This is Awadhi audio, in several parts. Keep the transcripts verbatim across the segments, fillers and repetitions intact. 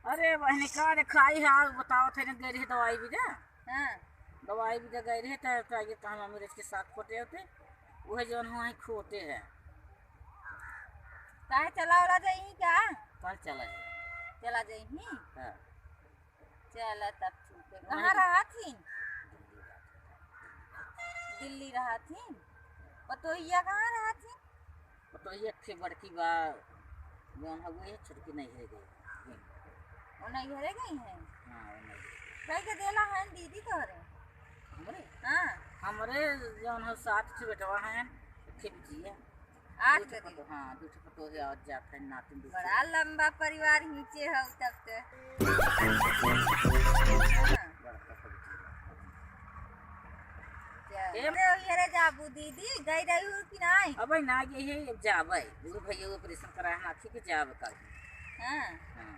अरे बहनी, का रे खाई है, बताओ थे ना, गए रहे दवाई भी दे। हाँ। दवाई भी दे गए रहे, तो, तो आगे कहाँ मम्मी रच के साथ खोटे होते, वह जौन हुआ है खोटे है। काहे चला वाला जाई का? कल चला जाई। चला जाई ही? हाँ। चला तब ठीक है। वहीं कहाँ रहा थी? दिल्ली रहा थी। पतोहिया कहाँ रहा थी? पतोहिया एक ठे बड़की बा, जौन हउए है, छोटकी नैहरे गई। वो नैहरे गई है? हाँ, वो नैहरे। कई के देला है दीदी तोहरे? हमरे? हाँ। हमरे जौन है सात ठे बेटवा हैं, एक ठे बिटिया। आठ दू ठे गो पतो-, हाँ, दू ठे पतोह है और जात है, नातिन दू ठे। बड़ा लंबा परिवार खींचे हो तब तो। हाँ। बड़का परिवार। चल। ए अरे, ओहियरे जाबू दीदी, गई रही हो कि नाई? अबे ना गई है, अब जाबे। बूढ़ भैया ऑपरेशन कराए हैं आँखी के, जाबे कल। हाँ। हाँ।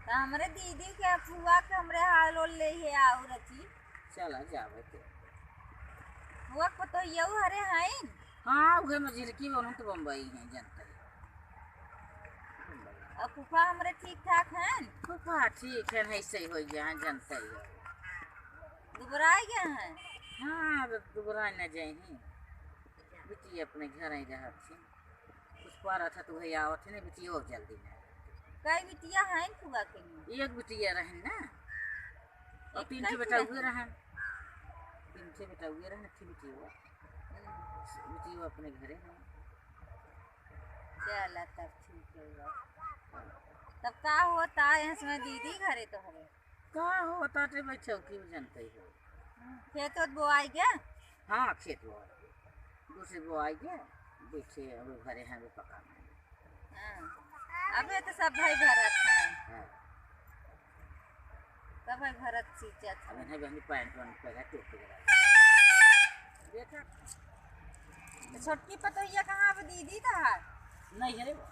तो हमरे दीदी के फुआ के हमरे हाल ओल ले है आऊ रची। चला जाबे के। फुआ के पतोहिया हरे हैं? हाँ, उहे मझिलकी बा, उन्होंने तो बम्बई हैं, जनता ही। और फूफा हमरे ठीक ठाक हैं? फूफा ठीक हैं, ऐसे ही हो गया है, जनता ही है। दुबराई गया है? हाँ, अब दुबराई न जाए ही। बिटिया अपने घर ही रहत थी। कुछ पारा था तो वही आवत है ना, बिटिया और जल्दी में। कई बिटिया हैं फुआ के लिए? एक बिटिया रहन ना। और एक तीन ठे कैसे बेटा हुए रहन? रहन। तीन ठे बेटा हुए रहन, एक ठे बिटिया हुआ। हम्म। बिटिया अपने घरे हैं। चला तब ठीक है बा। तब का होता है इसमें दीदी घरे तो हवे? का होता टे भाई, चौकी में जनते ही हो। खेत ओत बोआई गया? हाँ, खेत बोआई गया। दूसरे बोआई गया, बैठे अबे घरे हैं, अबे पका नहीं। हाँ। अबे तो सब भाई भरत हैं। हाँ। सब भाई भरत सींचत अब हैं। इन्हें भी हमने पैंट वैंट पहना, टोपी लगा। देखा। तो छोटकी पतोहिया कहाँ अब दीदी तो है? नहीं है रे वो।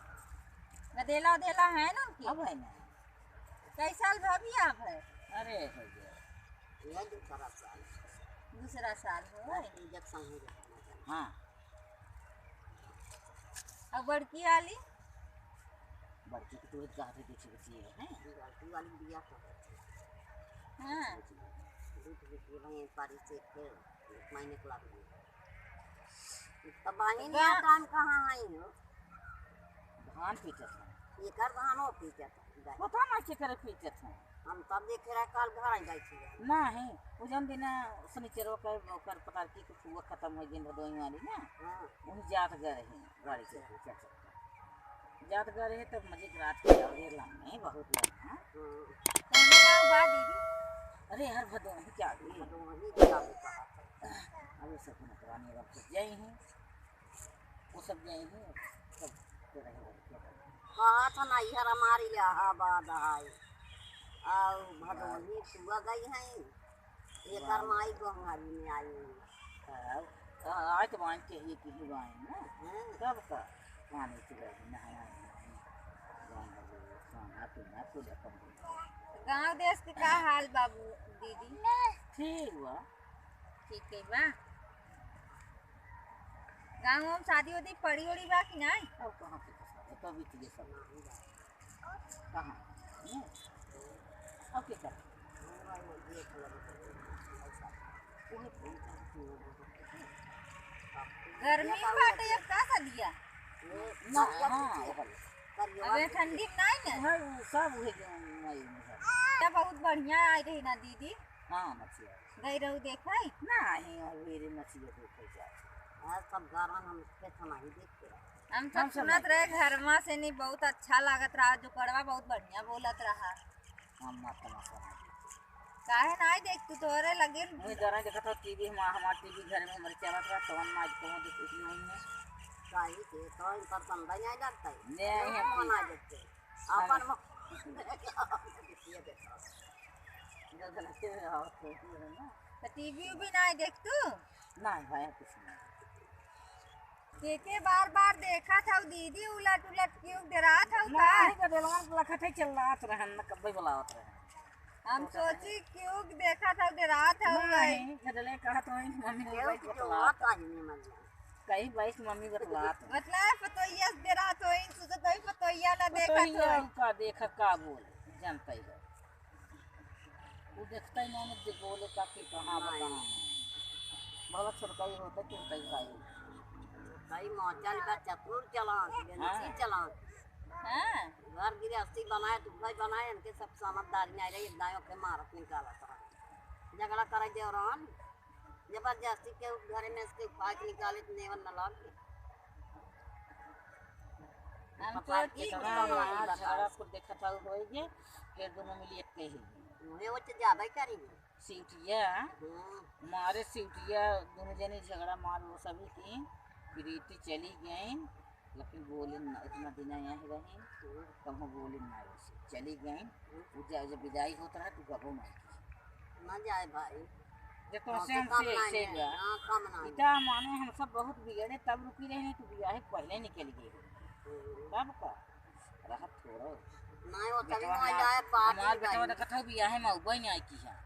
गदेला उदेला है ना उनकी? अब है ना। कई साल भा बियाह भय? अरे, हो गया। यह दूसरा साल। दूसरा साल हो गए। बस इंजेक्शन हो गया। हाँ। अब बड़की वाली? बड़की की तो एक गाड़ी पीछे पीछे है, हैं? बड़की वाली बियाह कर। हाँ। दूध भी पी रहे हैं, पारी से एक, एक महीने के बाद। तब बहिन, गा- यहाँ काम कहाँ है हो? धान पीटत हैं। एकर धानो पीटत हैं। पता ना केकर पीटत हैं। हम तब देखे रहे, काल घर आ जाई थी। नहीं, वो जौन दिन शनिचरवा का ओकर पकड़ के कुछ हुआ खत्म हो गई भदोही वाली ना। हाँ। वही जात गए रहे गाड़ी से अच्छा। पीछे से। जात गए रहे तब मजे के रात के और ये लम्बे, बहुत लम्बे। हाँ। कौन गाँव बा दीदी? अरे यार, भदोही क्या गई? भदोही क्या गई कहा था? अरे सब नौकरानी रख के गई हैं। वो सब गए हैं, सब तो रहे हैं। कहा था ना, इहर हमारी इलाहाबाद है, और भदोही सुआ गई हैं, एकर वाह। माई गोहंगारी में आई हुई। हाँ, हाँ, आज तो बांध के ही की ही बांध ना। हाँ। कब का? पानी चुरा के नहाया है, बांध लो, खाना पीना, पूजा करना। गाँव देश के का हाल बाबू, दीदी? ठीक बा। ठीक है बा। गाँव में शादी वादी पड़ी ओड़ी बा कि नाई? अब कहाँ के पसंद है? तभी तो ये सब कहाँ? हम्म? अब के कर? गर्मी में बाटे, अब का सदिया? ना, हाँ, ओकर। अबे ठंडी में नाई ना? वह, वो सब वही जो मई में है। तब बहुत बढ़िया आई रही ना दीदी। हाँ, मछिया। गई रहू देखई? नाही, और मेरे मछिया देखई जाए। आज सब गारन हम खेत हम ही देखते रहे। हम सब हम सब सुनत नहीं रहे, घरमा से नहीं, बहुत अच्छा लागत रहा, जुकड़वा बहुत बढ़िया बोलत रहा। हम ना तमाशा नहीं देखते। काहे नाही देख तू, तोहरे लगे न मुझे जरा देखा था टीवी, हम, हमार टीवी घर में हमारे चलत रहा, तवन ना आज कहूँ देख इसलिए वही है। काहे के, तो इनकर संदा नहीं लगता है। नहीं, नहीं, हम नहीं। ना देखते। अपन म-, ये देखो। गगन के में आवत है, ये है ना? तो टीवी उवी नाही देख तू? नाही भाई, कुछ नहीं। के के बार बार देखत हऊ दीदी, उलट उलट क्यों डरात हऊ का? नाही, गदेलवा लखत है, चिल्लात रहन, न कब्बे बुलावत रहन। हम सोची क्यों देखत हऊ, डरात हऊ नहीं, नहीं। गदले कहत होई, मम्मी ने क्यों भाई कि जो बतलावत। आता ही नहीं मर जाए। कहीं भाई से मम्मी बतलात। बतला पतोहिया से डरात होई, सोचत होई पतोहिया ना देखत पतोहिया हो। का देखा का बोले। जानता ही है। वो देखता ही नहीं, मुझे बोले का कि कहाँ नहीं। बताऊँ। भला छोटका ही होता कि होता ही का ही। भाई मौचल बा, चतुर चलाक, बेंसी हाँ। चलाक। हाँ। घर गृहस्थी बनाए, तू भाई बनाए, इनके सब समझदारी नहीं रही, एक दायों के मारत निकालत रहा। झगड़ा करे देवरान, जबरदस्ती के घरे में से उपाय के निकाले तो नेवन न लागे। हम पता तो की ठीक कहाँ है, बा, आज बताओ। झगड़ा कुल देखत हऊ होई गे, फिर दोनों मिली एक ही। उहे वो तो जाबे करी। सिउटिया, हम्म। मारे सिउटिया, दोनों जने झगड़ा मार वो सभी की, प्रीति चली गई, लेकिन बोले ना, इतना दिन यहाँ ही रही, हम्म। कबहूँ बोले ना वैसे, चली गई। हम्म। वो जब, जब विदाई होत रहा, तू कबहूँ ना की। ना जाए भाई। जब तो हमसे, कम हमसे ना ऐसे है। हुआ। हाँ, कम ना है। इतना माने हम सब बहुत बिगड़े, तब रुकी रहे, नहीं तो बियाहे पहले निकल गए। हम्म। तब का? रहत थोड़ा। नहीं, वो तभी बेटवा नहीं हमार, जाए, पार्टी हमार बेटवा जाए। देखत हो, बियाहे में उबई नहीं आई की है।